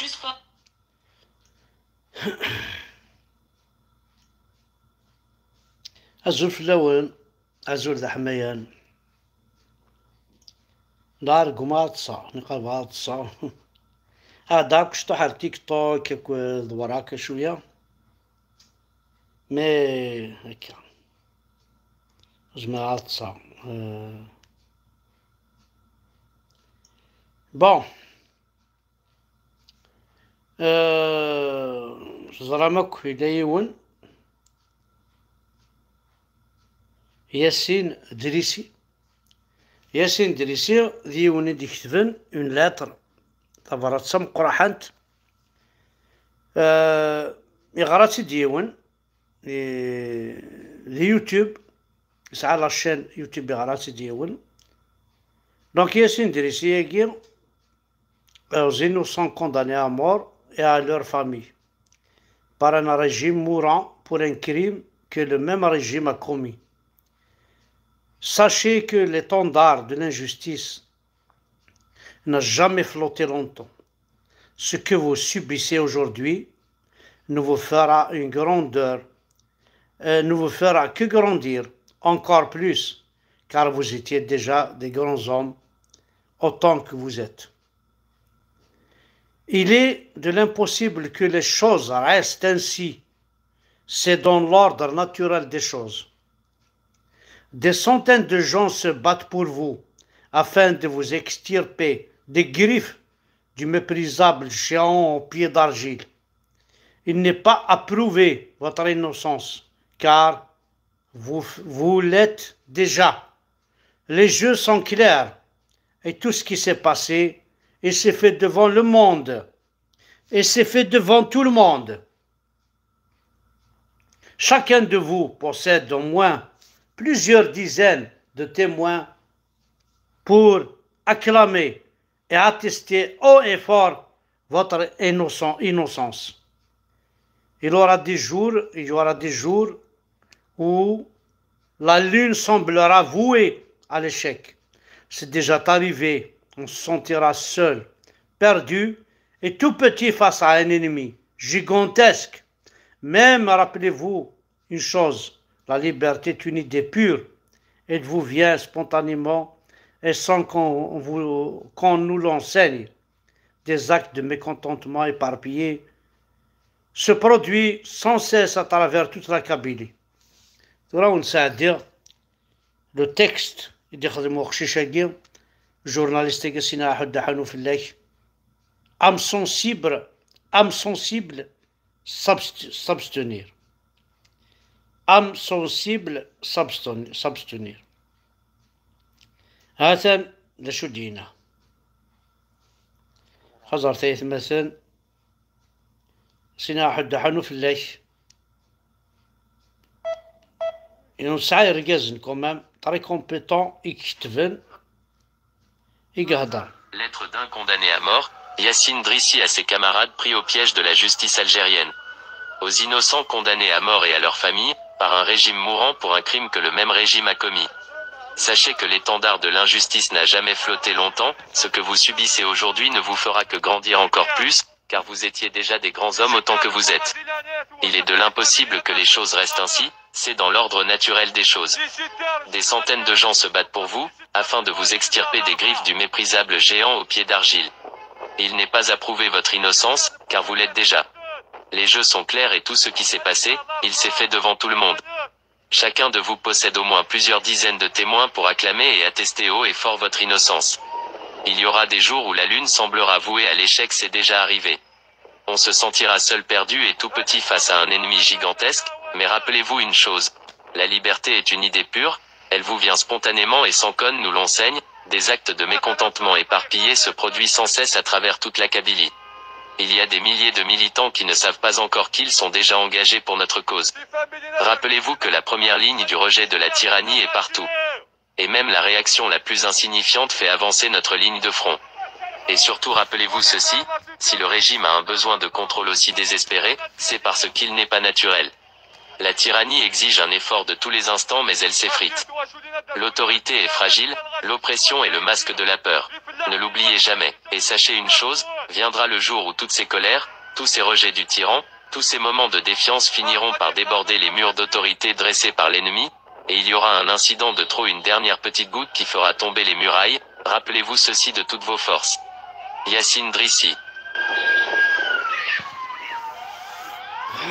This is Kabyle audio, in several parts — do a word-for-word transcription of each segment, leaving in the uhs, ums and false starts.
Juste pas. Azul fell-awen, azul d aḥmayan. Nehar gma ad ṭṭseɣ, niqal bɣa ad ṭṭseɣ. Ad akk cṭuḥ ar TikTok akked wraq cwiya. Mais akka. Zemreɣ ad ṭṭseɣ. Euh. Bon. Euh, teẓram akk yella yiwen. Yasin Drisi. Yasin Drisi d yiwen i d-iketben une lettre, tabrat d tameqqraḥant. Euh, yeɣra-tt-id yiwen di, di YouTube. Yesɛa la chaîne YouTube, yeɣra-tt-id yiwen. Donc Yasin Drisi-agi, aux innocents condamnés à mort et à leur famille par un régime mourant pour un crime que le même régime a commis. Sachez que l'étendard de l'injustice n'a jamais flotté longtemps. Ce que vous subissez aujourd'hui ne vous fera une grandeur, euh, ne vous fera que grandir encore plus, car vous étiez déjà des grands hommes autant que vous êtes. Il est de l'impossible que les choses restent ainsi. C'est dans l'ordre naturel des choses. Des centaines de gens se battent pour vous afin de vous extirper des griffes du méprisable géant aux pieds d'argile. Il n'est pas à prouver votre innocence, car vous, vous l'êtes déjà. Les jeux sont clairs et tout ce qui s'est passé, il s'est fait devant le monde. Et c'est fait devant tout le monde. Chacun de vous possède au moins plusieurs dizaines de témoins pour acclamer et attester haut et fort votre innocent, innocence. Il aura des jours, il y aura des jours où la lune semblera vouée à l'échec. C'est déjà arrivé. On se sentira seul, perdu et tout petit face à un ennemi gigantesque. Même, rappelez-vous une chose, la liberté est une idée pure. Elle vous vient spontanément et sans qu'on vous, qu'on nous l'enseigne. Des actes de mécontentement éparpillés se produit sans cesse à travers toute la Kabylie. Tura wen-sɛeddiɣ le texte i d-ixdem uqcic-agi, journaliste-agi Sina Aḥud Aḥanu fell-ak. Âme sensible, âme sensible, s'abst-, s'abstenir. Âme sensible, s'absten-, s'abstenir. Hatan d acu d-yenna. Xaẓret ay atmaten, Sina Aḥud Aḥanu fell-ak. Inu nesɛa irgazen quand même, très compétents, i iketben, i iheddren. Lettre d'un condamné à mort, Yassine Drissi à ses camarades pris au piège de la justice algérienne. Aux innocents condamnés à mort et à leur famille, par un régime mourant pour un crime que le même régime a commis. Sachez que l'étendard de l'injustice n'a jamais flotté longtemps, ce que vous subissez aujourd'hui ne vous fera que grandir encore plus, car vous étiez déjà des grands hommes autant que vous êtes. Il est de l'impossible que les choses restent ainsi, c'est dans l'ordre naturel des choses. Des centaines de gens se battent pour vous, afin de vous extirper des griffes du méprisable géant aux pieds d'argile. Il n'est pas à prouver votre innocence, car vous l'êtes déjà. Les jeux sont clairs et tout ce qui s'est passé, il s'est fait devant tout le monde. Chacun de vous possède au moins plusieurs dizaines de témoins pour acclamer et attester haut et fort votre innocence. Il y aura des jours où la lune semblera vouée à l'échec, c'est déjà arrivé. On se sentira seul, perdu et tout petit face à un ennemi gigantesque, mais rappelez-vous une chose. La liberté est une idée pure, elle vous vient spontanément et sans qu'on nous l'enseigne, des actes de mécontentement éparpillés se produisent sans cesse à travers toute la Kabylie. Il y a des milliers de militants qui ne savent pas encore qu'ils sont déjà engagés pour notre cause. Rappelez-vous que la première ligne du rejet de la tyrannie est partout. Et même la réaction la plus insignifiante fait avancer notre ligne de front. Et surtout, rappelez-vous ceci, si le régime a un besoin de contrôle aussi désespéré, c'est parce qu'il n'est pas naturel. La tyrannie exige un effort de tous les instants, mais elle s'effrite. L'autorité est fragile, l'oppression est le masque de la peur. Ne l'oubliez jamais. Et sachez une chose, viendra le jour où toutes ces colères, tous ces rejets du tyran, tous ces moments de défiance finiront par déborder les murs d'autorité dressés par l'ennemi, et il y aura un incident de trop, une dernière petite goutte qui fera tomber les murailles. Rappelez-vous ceci de toutes vos forces. Yacine Drissi.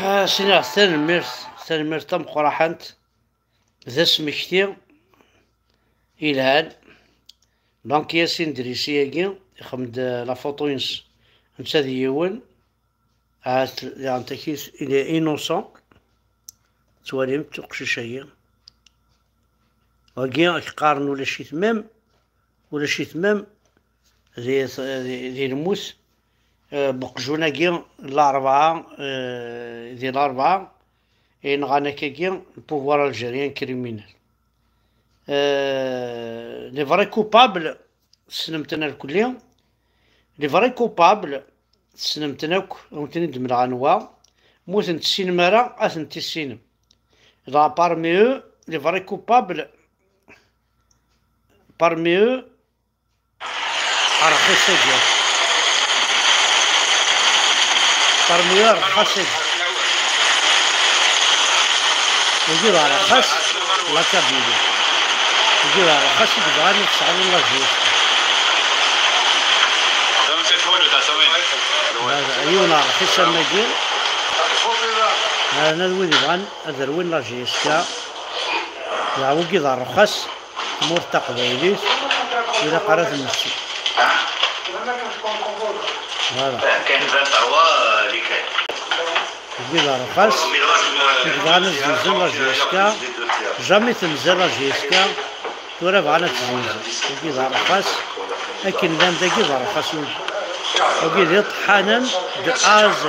Ah, Sina, tanemmirt, tanemmirt tameqqrant. D asmekti yelhan. Donc, Yacine Drissi-agi, ixdem-d la photo-ines, netta d yiwen. Ahat, daɣen takit, il est innocent. Tettwalimt uqcic-agi. Wagi, ak-qqaren ulac-it même, ulac-it même di, di, di lmut, eh, n uqjun-agi n Larebɛa, eh, di Larebɛa, i yenɣan akkagi le pouvoir algérien criminel. Eh, les vrais coupables, tessnem-ten irkelli. Les vrais coupables, tessnem-ten akk, ad wen-ten-id-mleɣ anwa. Ma ur ten-tessinem ara, ad ten-tissinem. Dɣa parmi eux, les vrais coupables, parmi eux, rxis-agi. Parmi eux, rxis-agi. Wagi d arxas, la Kabylie. Wagi d arxas i yebɣan ad sɛun la J S K. Yiwen rxis am wagi. Hana d wid yebɣan ad rwin la J S K. Dɣa wagi d arxas. Tmurt taqbaylit, ilaq ara temmekti. Voilà. Kan vingt-trois, euh, les cas. Wagi d arxas, i yebɣan ad zzenzen la J S K, jamais temzel la J S K, tura bɣan ad tezzenzen. Wagi d arxas, akken llan dagi d arxas wagi. Wagi d iṭeḥḥanen de A à Z.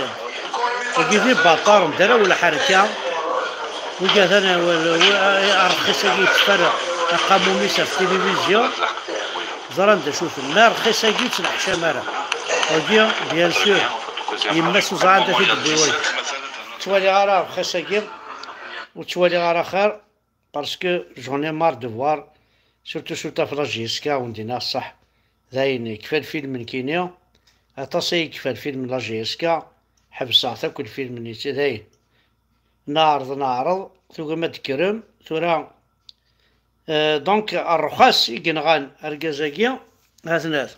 Wagi d ibaṭaren d arraw n lḥerka. Wigi atan, arxis-agi yetteffer aqamum-is ɣef tilivizyu. Ẓran d acu-ten. Ma rxis-agi ur ttneḥcam ara. Wagi, bien sûr, yemma-s uẓar anda t-id-tewwi wagi. Ur ttwaliɣ ara rxis-agi, ur ttwaliɣ ara xir, parce que j'en ai marre de voir, surtout, surtout ɣef la J S K, wen-d-iniɣ ṣṣeḥ. Dayen, yekfa lfilm nekkini, aṭas ay yekfa lfilm n la J S K, ḥebseɣ-t akk lfilm-nni, dayen. Neɛreḍ, neɛreḍ, tugim ad d-tekkrem, tura, euh, donc, rrxas i yenɣan argaz-agi, ha-ten-at.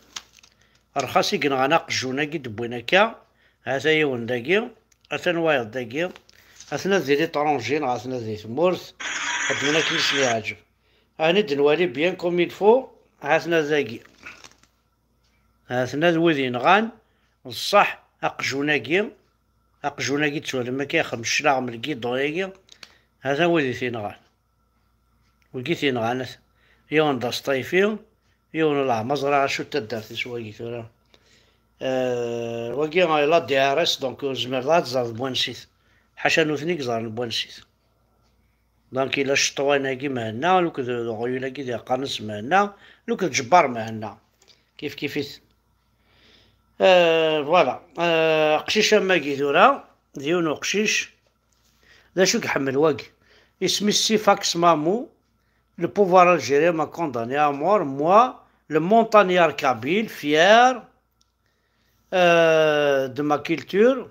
Rrxas i yenɣan aqjun-agi d-wwin akka, ha-t-a yiwen dagi, atan wayeḍ dagi, ha-ten-at di l'étranger, neɣ ha-ten-at di tmurt, xeddmen akken i sen-yeɛǧeb. Ɛni d-nwali bien comme il faut, ha-ten-at dagi. Ha-ten-at wid yenɣan, d ṣṣeḥ, aqjun-agi, aqjun-agi ttwalim akka ixdem cclaɣem lgidon-agi, ha-t-an wid i t-yenɣan. Wigi t-yenɣan, yiwen d asṭayfi, yiwen n leɛmer ẓriɣ acu d taddart-is wagi tura. Euh, wagi la D R S, donc ur zmireḍ ad tẓerḍ n wansi-t. Ḥaca nutni i yeẓran n wansi-t. Donc, ila Cetwan-agi Mehenna, lukked d Uɣyul-agi d Iqqaren-as Mehenna, lukked d Ǧebbar Mehenna. Kif kif-it. Euh, voilà. Euh, aqcic am wagi tura, d yiwen uqcic. D acu i iḥemmel wagi? Isem-is Sifax Mamou. Le pouvoir algérien m'a condamné à mort, moi, le montagnard kabyle, fier, euh, de ma culture,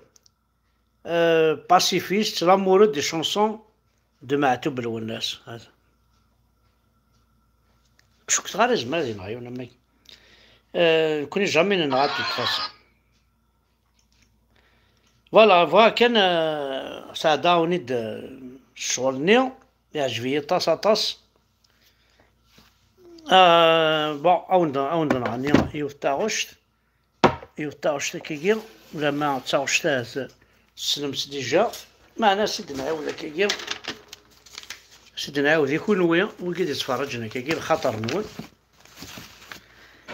euh, pacifiste, l'amoureux des chansons de Maɛtub Lwennas. Hada. Cukkeɣ ara yezmer ad yenɣ yiwen am wagi. Euh, nekkni jamais nenɣa de toute façon. Voilà, voilà kan, euh, sɛeddaɣ-awen-id, euh, ccɣel-nni, yeɛjeb-iyi aṭas, aṭas. Euh, bon, ad wen-d-, ad wen-d-nɣenni yiwet taɣect. Yiwet taɣect akkagi, ulamma d taɣect ahat tessnem-tt déjà. Meɛna ad tt-id-nɛiwed akkagi. Ad tt-id-nɛiwed i kunwi, wigi d-ittferriǧen akkagi, lxaṭer-nwen.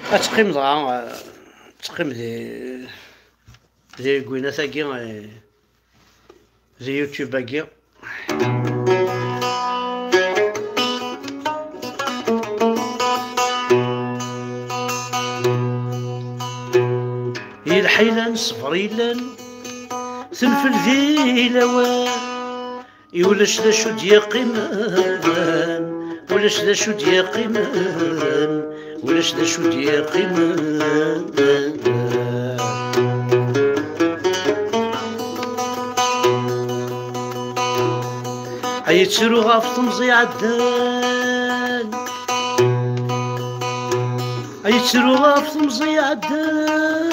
Ad teqqim dɣa, eh, ad teqqim di, di gwinat-agi, eh, di YouTube-agi. I lḥila n ṣṣber yellan, tenfel di lawan. I ulac d acu d-yeqqimen, ulac d acu d-yeqqimen, ulac d acu d-yeqqimen. Ay yettru ɣef temẓi iɛeddan, ay yettru ɣef temẓi iɛeddan.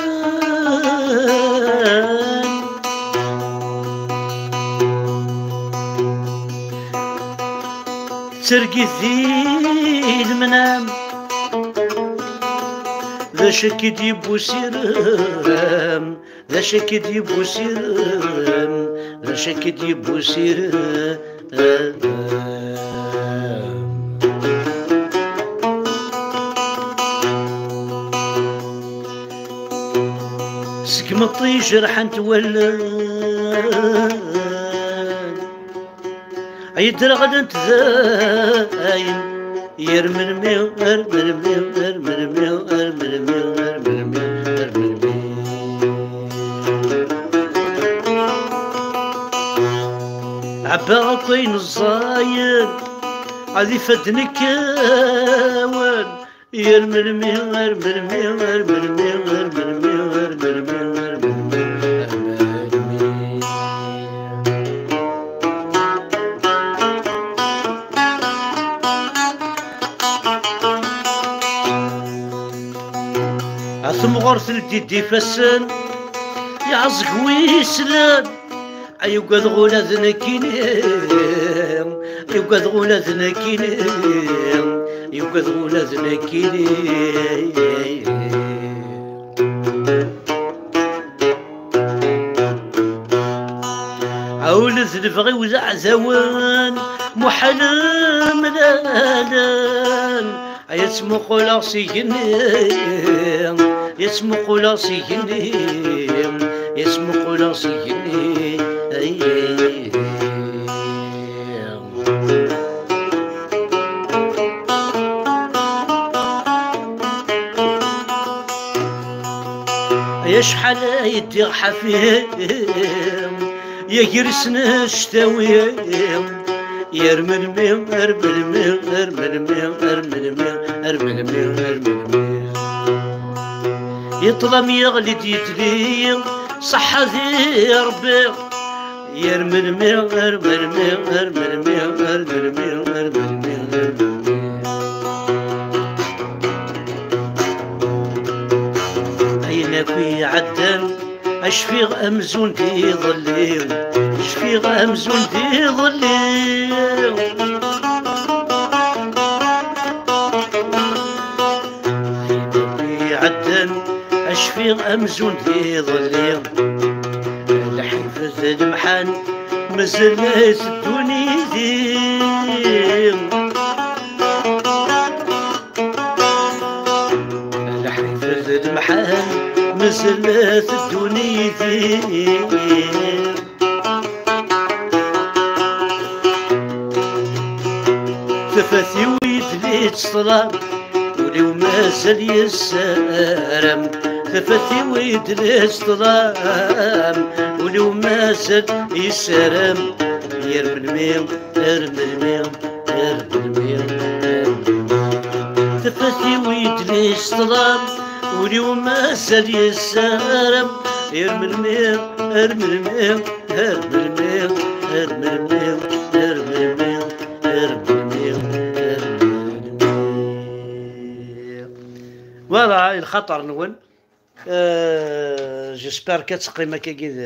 Tergit di lemnam, d acu akka i d-yewwi usirem? D acu akka i d-yewwi usirem? D acu akka i d-yewwi usirem? Seg meṭṭi jerḥent wallen, ay ddreɣlent dayen. Ar melmi, ar melmi, ar melmi, ar melmi, ar melmi, ar melmi? Ɛebbaɣ akk ayen ẓẓayen, ad ifadden kkawen. Ar melmi, ar melmi, ar melmi, ar melmi, ar melmi, ar melmi, ar melmi? A temɣer teldi-d ifassen, iɛeẓẓeg wi yeslan. Ay ugadeɣ ula d nekkini, ay ugadeɣ ula d nekkini, ay ugadeɣ ula d nekkini. Ula d lebɣi-w d aɛdawen, muḥal mlalen. Ay ttmuquleɣ s igenni, ay ttmuquleɣ s igenni, ay ttmuquleɣ s igenni. Ay, ay, ay. Ay acḥal ay ddiɣ ḥafi, ya gris n cctawi. Ar melmi, ar melmi, ar melmi, ar melmi, ar melmi, ar melmi? Yeṭṭlam yeɣli-d yitli, ṣaḥḥa di Rebbi. Ar melmi, ar melmi, ar melmi, ar melmi, ar melmi, ar melmi? Ayen akk iɛeddan, a cfiɣ amzun d iḍelli, cfiɣ amzun d iḍelli. Ayen akk iɛeddan, a cfiɣ amzun d iḍelli. Lḥif d lemḥan, mazal la teddun yid-i. Lḥif d lemḥan, mazal la teddun yid-i. Tafat-iw yedli-tt ṭṭlam, ul-iw mazal yessaram. Tafat-iw yedli-tt ṭṭlam, ul-iw mazal yessaram. Ar melmi, ar melmi, ar melmi, ar melmi? Tafat-iw yedli-tt ṭṭlam, ul-iw mazal yessaram. Ar melmi, ar melmi, ar melmi, ar melmi, ar melmi, ar melmi, ar melmi? Voilà, i lxaṭer-nwen. Euh, j'espère que teqqim akkagi d,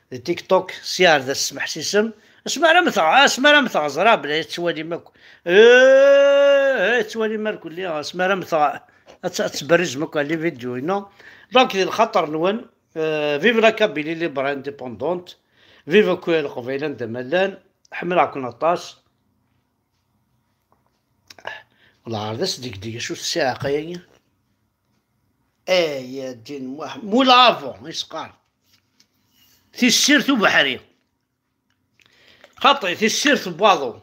d TikTok, s yiɛerdas smeḥsisem. Asmi ara mmteɣ, asmi ara mmteɣ, ẓriɣ belli ad tettwalim akk. Eh, eh, tettwalim irkelli, asmi ara mmteɣ, ad t-, ad tettberrizem akk ɣer les vidéos, non? Donc, di lxaṭer-nwen, euh, vive la Kabylie libre indépendante, vive akk Leqbayel anda ma llan, ḥemmleɣ-ken aṭas. Lɛerḍ-as degdeg, acu tessiɛqa-agi? Ay a ddin Muḥ-, mulavu, i s-qqar. Tissirt ubeḥri. Xaṭi, tissirt n waḍu.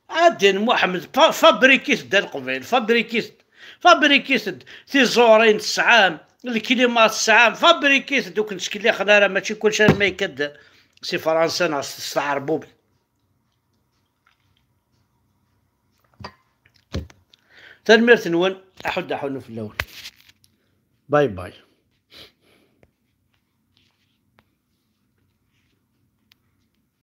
A ddin Muḥemmed, fa-, fabrikit-d a Leqbayel, fabrikit-d. Fabrikit-d tiẓurin tesɛam, lklima tesɛam, fabrikit-d, ur ken-ttkellixen ara, mačči kulci arma yekka-d si Fransa neɣ s, s tɛerbubt. Tanemmirt-nwen. Aḥud aḥunu fell-awen. Bye bye.